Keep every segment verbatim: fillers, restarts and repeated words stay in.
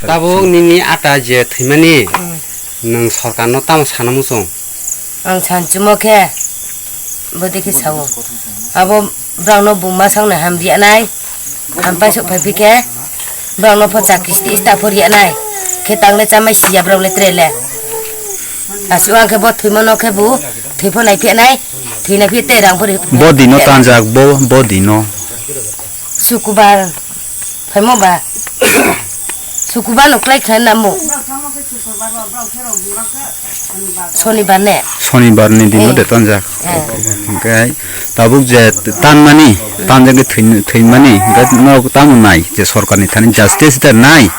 Tabuk nini ata je thwimani, nwng sorkarno tamo sana muchung? Ang sanchimo khe, bwdikhe sao. Abo borokno buma sakno hamriya nai, hampai sok phai phi khe, borokno pho chakri sta pho riya nai, khe tangle chamai siya borok le tre le. Aswk ang khe bo thwimano khe bo thwi pho nai phi nai, thwi nai phi tei rang pho ri. Bo dino tanjak, bo, bo dino. Sukubar. Phaimo ba? Sukubar no klai kha namo. Sonibar ne? Sonibar ni dino Eh. de tanjak. Eh. Hingke tabuk je tanmani, tanjak ke thwin-, thwinmani, hingke norok tamo nai je sorkar ni thani justice da nai,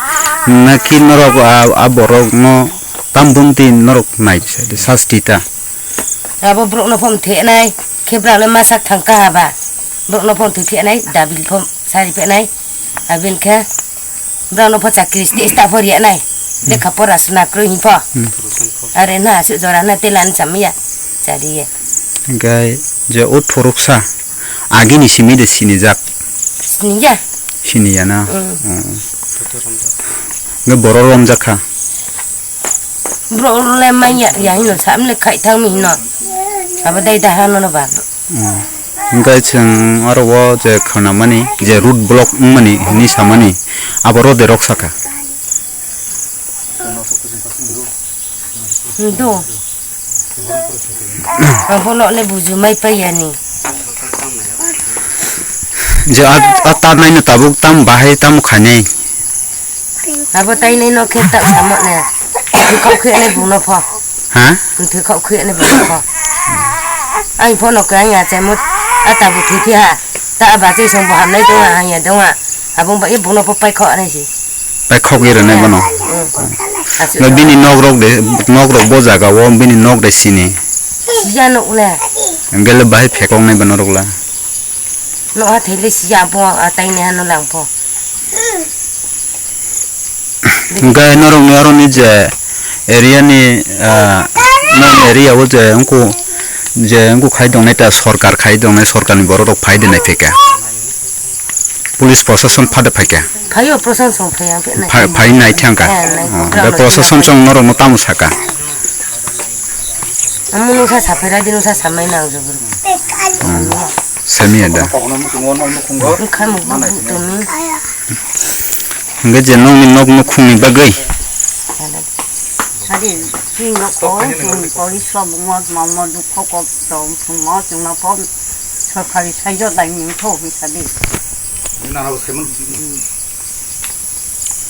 naki norok a, a borok no tam bumti norok nai sasti ta. Abo borok no phone the nai, khe bwrang le masak thang kaha ba. Borok no phone the the nai, dabil phone sari phe nai. Abin khe borok no pho chakri sta pho riya nai. Lekha pora suna kroi hin pho. Hmm. Are na aswk jora na telan chamya. Chari ye. Hingke je o thoroksa agini simi de sinijak. Siniya. Siniya na. Hmm. Hmm. Nge borok romjak kha. Borok le manya ya hino samle khai thang mi hino. Abo dai da hano no ba. Hmm. Hingke chwng aro o je khwnamani, je road block wngmani hinwi samani, abo rode rok saka. Do. Abono le buju mai payani. Je a, a ta nai no tabuk tam bahai tam khainai. Abo tai nai no khe ta samo ne. Thwi khok khe ne buno pho. Ha? Thwi khok khe ne buno pho. Ai pho no khe ai ya chemo. A ta bu thwi phi ha. Ta ba che song bo ham nai dong ha ya dong ha. Abong ba e buno pho pai kho nai si. Pai khok ye rwnai bono. Hmm. Aswk. No bini nok rok de, nok rok bo jaga o bini nok de sini. Siya no ule. Gele bahai phekong nai bono rok la. No ha thele siya bo a tai ne ha no lang pho. Hingke norokni oroni je area ni, ah, norokni area o je wngkhu, je wngkhu khai tongnai ta sorkar khai tongnai, sorkarni borok rok phai de nai phaikha. Police prosason phade phaikha. Phaio prosason phai ang phe nai. Phai, phai nai thangkha. Eh, nai. Oh, program bai prosason chong norokno tamo saka. Amo nungsa saphai radi nungsa samai nang jobor. Hmm. Samiya da. Wngkha mo bubu tongni. Hingke je nokni nok nukhungni bagwi. Sadi, chini nok koi, chini koi sob mo, mo, mo, dukho kok tong, chwng mo, chwng no pho, sorkari saijo dai ni tho, hwi sadi.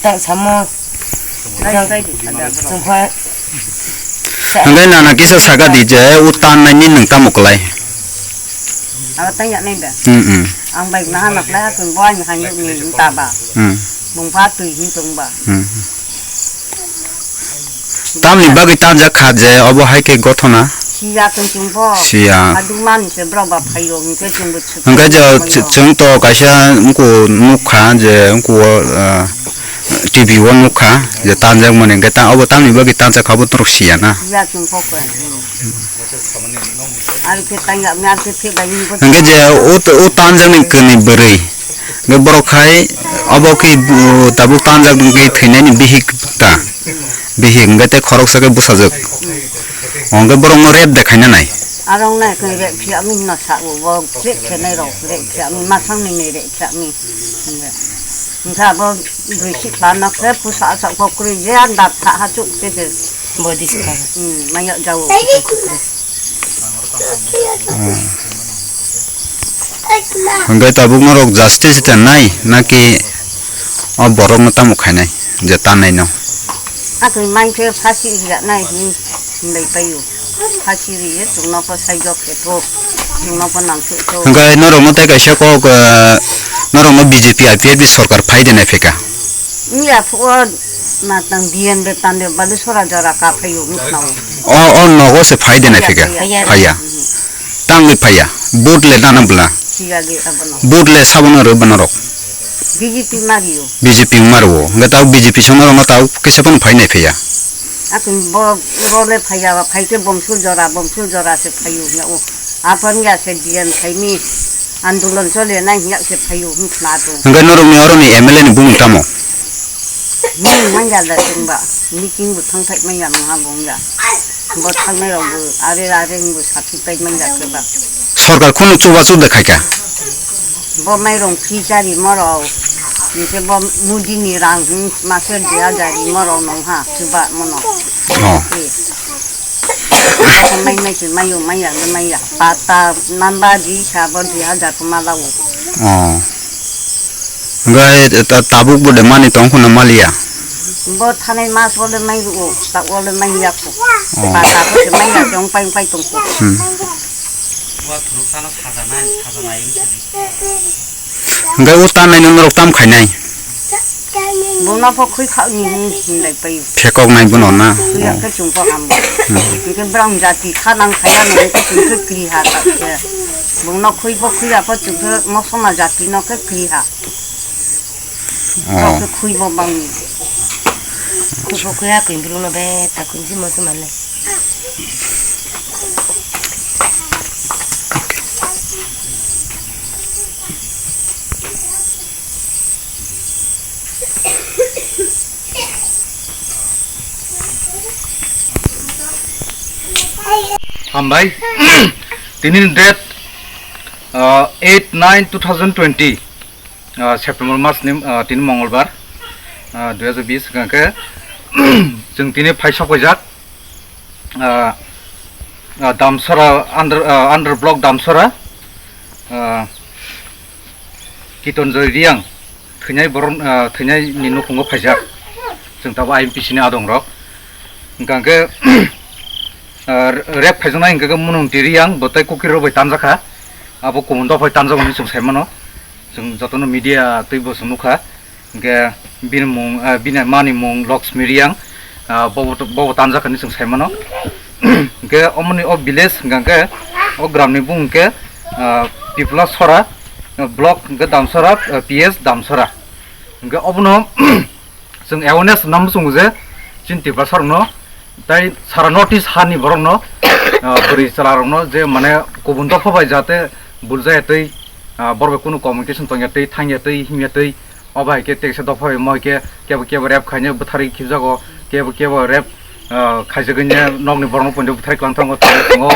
Tak samo. Hingke nana kisa saka di je, o tan nai ni nwng tamo kwlai. Abo tang ya nai da. Hmm, hmm. Ang bai na na kla tong bo ani han ni ta ba. Hmm. Bung pha twi hin tong ba. Hmm. Tamni bagwi tanjak kha je obo hai khe gothona? Siya tong tong bo. Siya. Adu man se bro ba phayo hingke tong bo. Hingke je ch-, chwng to kaisa wngkho nukha je wngkho, ah, T V o nukha je tanjak mani hingke ta obo tamni bagwi tanjak kha bo norok siya na. Siya tong bo khe. Ar khe tang ya, ar khe thik bai ni bo. Hingke je o, o tanjak ni kwnwi bwrwi. Hingke borok khai obo khe bu-, tabuk tanjak hingke thwinani bihik ta. Bihik hingke tei khoroksa khe bwsajwk. Hingke borokno rep de khaina nai. Arong nai khe rep phiya mi no sa o bo rep khe nai rok rep phiya mi masang ni nai rep phiya mi. Hingke bo bwrwi si pa no khe pusa sa ko kwrwi je da tha ha chuk khe khe. Body spa. Hmm, maya jau. Hingke tabuk norok justice da nai, naki o borok no tamo khainai, je tanai no? Atwi mankhe phasi rijak nai hin, hinlai paio. Phasi riye, chwngno pho saijok khe tho, chwngno pho nang khe tho. Hingke norok no tei kaisa kok, eh, norok no B J P I P F T sorkar phai de nai phaikha. Wngya phuo na tang D M de tande bade sora jora ka phaio wngkhnao. O, o nogo se phai de nai phika. Phaiya, phaiya. Phaiya. Tangwi phaiya. Vote le nana bwla. Siya ge abono. Vote le sabono rw bono rok. B J P mario. B J P mario. Hwnkhe tao B J P songno rokno tao kisa phano phai nai phaiya. Akin bo role phaiya, phai khe bomsul jora, bomsul jora se phaio hwnya o. Aphan ya se D M phaimi andolon chole nai hwnya se phaio hwnkha to. Hwnkhe norokni oroni M L A ni bumung tamo? Bini manya da chwngba, meeting bo thang thai manya mangha bongya. Bo thangnai rok bo are are bo sathi pai manya khe ba. Sorkar khunu chubachu de khaika. Bo mairong free chari morok. Nise bo Modi ni rang hin mase dia jari morok nong ha chuba mono. Oh. Mai mai se mayo maya maya. Pata namba di sa bo di hajar ko malawo. Oh. Hingke ta-, tabuk bo de mani tong khuna maliya. Bo thanai mas bo le mai ru, ta o le mai yak ko. Oh. Pata ko se mai yak jong pai pai tong ko. Hmm. Wa thuruk sana sajanai, sajanai. Hingke o tanai no norok tam khainai. Bono pho khwi kha ni hin hin lai pai. Thekok nai bono na. Khwi ya khe chung pho ham. Hmm. Hingke brang jati kha nang kha ya nang khe chung khe kri ha ta khe. Bono khwi pho khwi ya pho chung khe mosoma jati no khe kri ha. Oh. Khe khwi bo bang ni. Khwi pho khwi ya khe bru no be ta khwi si mosoma le. Hambai. Tini date, uh, eight nine two thousand twenty, uh, September mas ni, uh, tini Mongolbar, uh, dui hajar bis hingke, chwng tini phai sok paijak. Ah, ah, Damsara under, ah, under block Damsara, ah, Kitonjoy Riang thwinai borok, ah, thwinai ni nukhungo phaijak. Chwng tabuk I M P C ni adong rok. Hingka hingke, ah, rep phaijaknai hingka khe Munung T Riang bo tei Kukir rok bai tanjakha. Abo Kumunda phai tanjago hinwi chwng sai mano. Chwng jotono media twi bo chwng nukha. Hingke bini mung, ah, bini mani mung Laxmi Riang, ah, bobo, bobo tanjak hinwi chwng sai mano. Hingke omoni o village hingka hingke o gram ni bung hingke, ah, Pipla Sora, ah, block hingke Damsara, ah, P S Damsara. Hingke obono chwng awareness nam chwng je chini Tiprasa rokno Tai sara North East hani borokno, ah, bwrwi chwlarokno je mane kubun dopha bai jate buljaya twi, ah, borok bai kunu communication tongya twi, thangya twi, himya twi, o bai khe teksa dopha bai mo hai khe kebo kebo rep khaina bwtharwi khibjago, kebo kebo rep, ah, khaijagwini nokni borokno poito bwtharwi kwlangthango, tongo.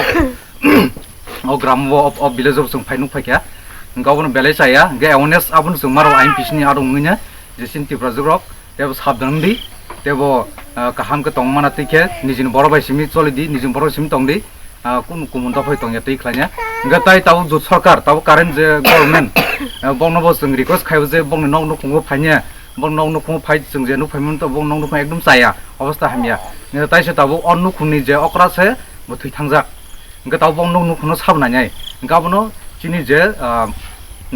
O gram o, o village o chwng phai nuk phaikha. Hwnkhe obono belai chaya, hwnkhe awareness abono chwng maro I M P C ni adong wngwi na, je chini Tiprajwk rok, tebo sabdan wng di, tebo, ah, kaham khe tong mana twi khe, nijini borok bai simi choli di, nijini borok simi tong di, ah, kunu kumun dophai tongya twi khlaina. Hwnkhe tai tabuk jut sarkar, tabuk current je government, ah, bokno bo chwng request khaio je bokni nok nukhungo phaina, bokni nok nukhungo phai chwng je nuk phaimani to bokni nok nukhung ekdom chaya, obostha hamya. Hwnkhe taise tabuk o nukhungni je okra se bo thwi thangjak. Hwnkhe tabuk bokno nuk nukhungno sabo nainai. Hwnkhe abono chini je, ah,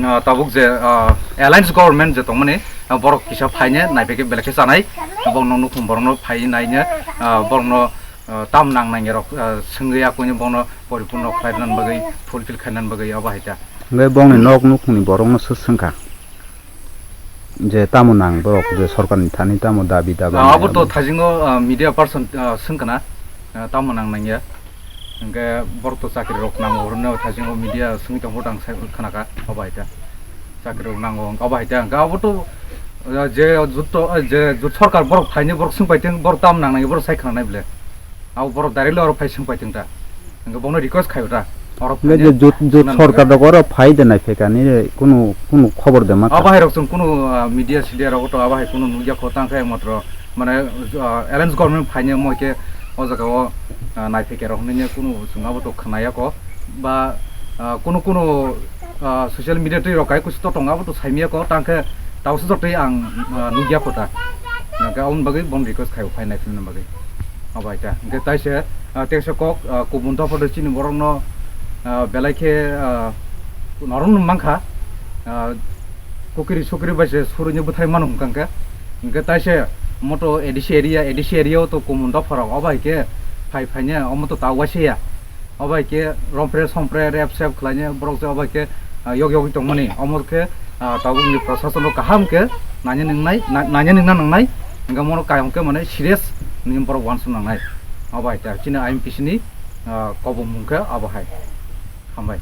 ah, tabuk je, ah, alliance government je tongmani, ah, borok kisa phaine naiphaikhe belai khe chanai. Bokno nukhung borokno phai naine, ah, borokno, ah, tam nang nangya rok, ah, swngwi akwini bokno poripurno khlainan bagwi, fulfill khainan bagwi obo hai ta. Hwnkhe bokni nok nukhungni borokno swk swngkha. Je tamo nang borok je sorkarni thani tamo dabi dabi Ah, nai abo to abo. Thasingo, ah, media person, ah, swngkana, ah, tamo nang nangya. Hwnkhe borok to chakri rok nango hwnwi thasingo media swngwi tongbo tang sai khnakha, abo hai ta. Chakri rok nango, abo hai ta. Hwnkhe abo to, ah, je jut to, ah, je jut sorkar borok phaini borok swngpai thwng, borok tamo nang nangya borok sai khnanai bwle. Abo borok direct le oro phai swngpai thwng ta. Hwnkhe bono request khaio ta. Oro Hwnkhe phai je jut, jut swngna sorkar nangya. Rok oro phai de nai phaikani kunu, kunu khobor de ma kha. Abo hai rok chwng kunu, ah, media sidia rok to abo hai kunu nukya kho tang khe matro mane, ah, alliance government phaini mo khe o jaga o, ah, nai phaikha rok hinwi kunu chwng abo to khwnaya kho. Ba, ah, kunu kunu, ah, social media twi rok kai kusu to tongo abo to saimya kho tang khe tausu jotoi ang, ah, nukya kho ta. Hwnkhe aboni bagwi bono request khaio phai nai philna bagwi. Abo hai ta. Hwnkhe taise, ah, teksa kok, ah, kubun dopha de chini borokno, ah, belai khe, ah, norokno mankha, ah, kukiri sukiri bai se suruni bwthai mano hwnkha hwnkhe. Hwnkhe taise moto A D C area, A D C area o to kubun dopha rok obo hai khe phai phaine omo to ta waisa ya. Obo hai khe rompre sompre rep sep khlaine borok je obo hai khe, ah, yok yogwi tongmani. Omo khe, ah, tabukni prosason rok kaham khe naina nangnai, na-, naina nangna nangnai. Hwnkhe mono kaham khe mane serious ni borok uansuk nangnai. Obo hai ta chini I M P C ni, ah, kobomung khe abo hai. Hambai.